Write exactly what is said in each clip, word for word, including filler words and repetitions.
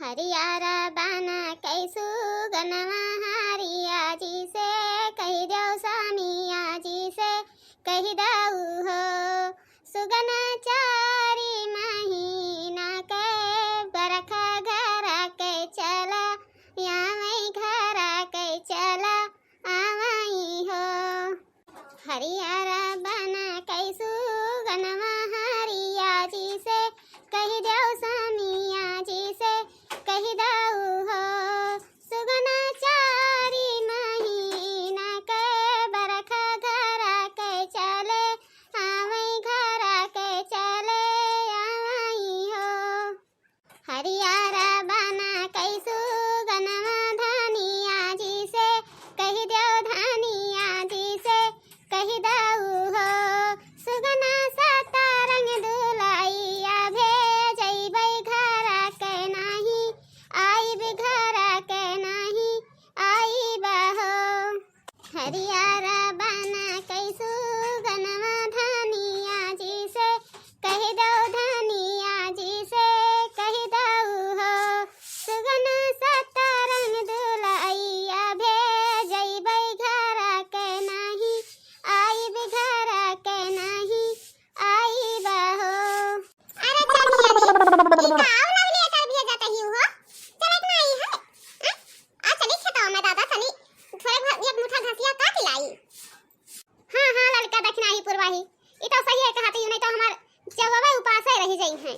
हरियर बन कै सुगनवा हरिया जी से, कहि देउ स्वामिया जी से, कहि देउ हो। सुगन चारि महीना कै बरखा घर कै चला, आवै घर कै चला, आवै हो। हरियर बन कै सुगनवा हरिया जी से, कहि देउ स्वामिया जी से, कहि देउ हो। सुगन चारि महीना कै बरखा घर कै चले, आवै घर कै चले, आवै हो। हरियर बन कै सुगनवा धनिया जी से, कहि देउ धनिया जी से, कहि देउ हो। सुगना सतरंग दुलइया भेजइबै घर कै नाहीं, आइब घर कै नाहीं, आइब हो। हरियर बन कै सुगनवा धनिया जी से, कहि देउ धनिया जी से, कहि देउ हो। सुगन सतरंग दुलइया भेजइबै घर कै नाहीं, आइब घर कै नाहीं, आइब हो। अरे चलिया रे, ई का और लव लेटर भेजत ही हो? चलत नाहीं है? आ, आ चली खेतवा में दादा, चली थोड़े घ-, एक मुठा घसिया काटि लाई। हाँ, हाँ, ललका दखिनाही पुरवाही, ई तउ सही है कहत ही, नहीं तउ हमार चउवा उपासे रहि जइहैं।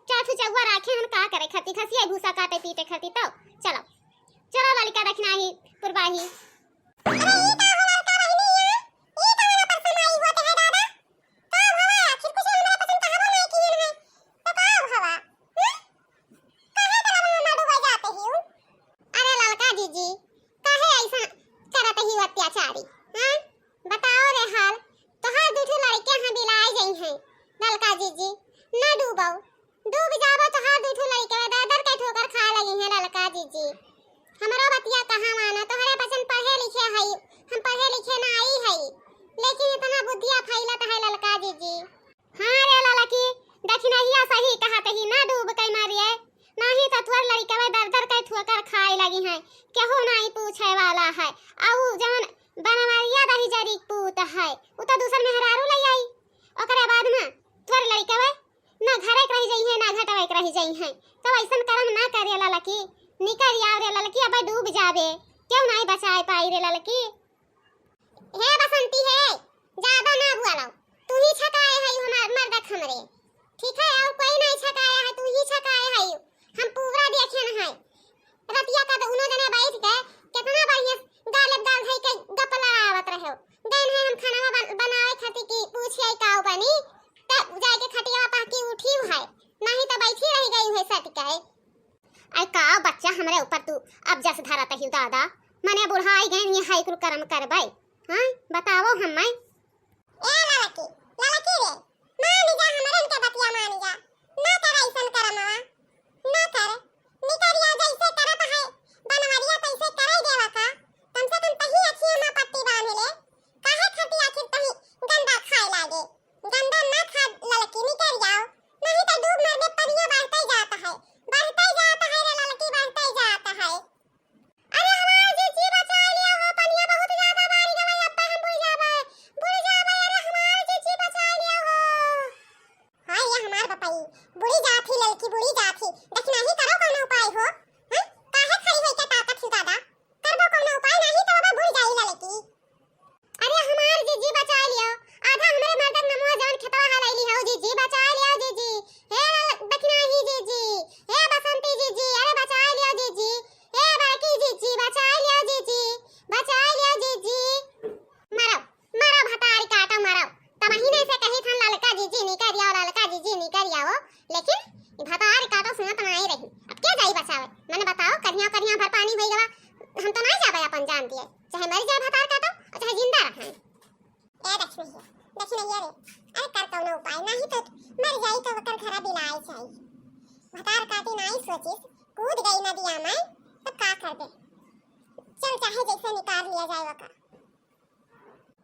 चार ठो चउवा राखे हन का करे खातिर, घसिया भूसा काटे पीटे खातिर। तउ चलो, चलो ललका दखिनाही पुरवाही। अरे ई का हो ललका बहिनी, ई का वाला परेशान आई होत है दादा? का भवा? आखिर कुछ हमरा पसंद कहबो नहीं किहन है, तो का भवा? हम्म? काहे डरावन में ना डूबे जाते ही? अरे ललका जीजी, काहे ऐसा करत ही अत्याचारी? हाँ? बताओ रे हाल, तोहार दू ठो लड़के हैं बिलाए जइहैं। ललका जीजी, ना डूबो, डूब जाबो तोहार दू ठो लड़के, दर दर के ठोकर खाए लगिहैं ललका जीजी। हमरो बतिया कहाँ मानो, तोहरे बचन पढ़े लिखे हई, हम पढ़े लिखे ना आई हई, लेकिन इतना बुद्धिया फैलत है ललका जीजी। हाँ रे ललकी, दखिनहिया सही कहत ही, ना डूब के मरिए, नाहीं तो तोर लड़कवे दर दर के ठोकर खाए लगिहैं, केहू नाहीं पूछे वाला है। अउ जवन बनवरिया दही जरी पूत है, उ तो दूसर मेहरारू लइ आई, ओकरे बाद में तोर लड़कवे ना घरे के रहि जइहैं, ना घटवे के रहि जइहैं। तो ऐसन करम ना करे ललकी, निकरि आव रे ललकी, अबे डूब जाबे, केहू नाहीं बचाए पाई रे ललकी। हे बसंती हे, ज्यादा ना बोलो, तू ही छकाए है हमार मर्दक हमरे, ठीक है, और कोई नहीं छकाए है, तू ही छकाए है। हम पूरा देखे न है, रतिया का दोनों जने बैठ के कितना बढ़िया गाले गाल धई के गप लड़ावत रहे। गए है हम खाना बन, बनावे खातिर कि पूछिए का बनी, तब जाए के खटिया पा के उठी है, नहीं तो बैठी रह गई है सट के। अरे का बच्चा हमरे ऊपर तू अब जस धरत ही दादा, मने बुढ़ाई गए ये है कुल करम करबै, हाँ बताओ हम्मै। ए ललकी, ललकी रे, मान जा हमरे इनके बतिया मान जा, ना कर ऐसन करमवा, ना कर, निकरिया जैसे करत है, बनवरिया तैसे करे देवा का, कम से कम तही अखिया में पट्टी बांध ले, काहे खातिर आखिर तही गंदा खाए लागे, गंदा ना खा ललकी, निकरि जाओ, नहीं तो डूब मरबे, पनिया बढ़ते जात है, बढ़ते जात है रे ललकी, बढ़ते जात है। अरे हमार जीजी बचाए लिया हो, पनिया बहुत ज्यादा बाढ़ गवा, अब हम बुड़ जाबे, बुड़ जाबे, अरे हमार जीजी बचाए लिया हो। हाय रे हमार बपई, बुड़ी जात ही ललकी, बुड़ी जात ही, दखिनही करो कौनो उपाय हो, हैं? काहे खड़ी होई के ताकत ही दादा? करबो कौनो उपाय, नहीं तो बाबा बुड़ जाई ललकी। अरे हमार जीजी बचाए लियो, आधा हमरे मर्दक नमुआ जवन खेतवा हलैली हो, जीजी बचाए लियो जीजी, हे दखिनही जीजी, हे बसंती जीजी, अरे बचाए लियो जीजी, हे बड़की जीजी, बचाए लियो जीजी, बचाए लियो जीजी। मारो, मारो भतारी काटो मारो, तमहिने से कही थन ललका जीजी निकरि आओ, ललका जीजी निकरि आओ, लेकिन ई भतारी काटो सुनत नाई रही। अब के जाई बचावे? मने बताओ, करिया करिया भर पानी होई गवा, हम तो नाई जाबे अपन जान दिए, चाहे मरि जाए भतार काटो और चाहे जिंदा रहे। ए दखिनहिया, दखिनहिया रे, अरे कर कौनो उपाय, नहीं तो मर जाई तो ओकर घरा बिलाए जाई। भतार काटी नाई सोचिस, कूद गई नदिया में, तब का करबे? चल चाहे जैसे निकाल लिया जाए ओका।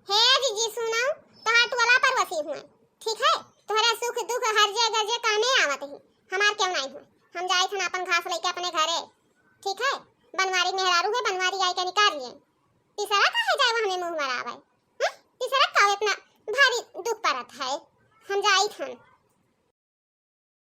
हे जीजी सुनो, तोहार टोला पर वसी हुए, ठीक है? तोहरा सुख दुख हर जे गरजे कामे आवत ही, हमार क्यों नाई हुए? हम जाइत हन आपन घास लइके अपने घरे। ठीक है, बनवारी मेहरारू है, बनवारी आई के निकाल लिए। तीसरा काहे जाए हमें मुँह मरावे? हैं? तीसरा का इतना भारी दुख परत है? हम जाइत हन।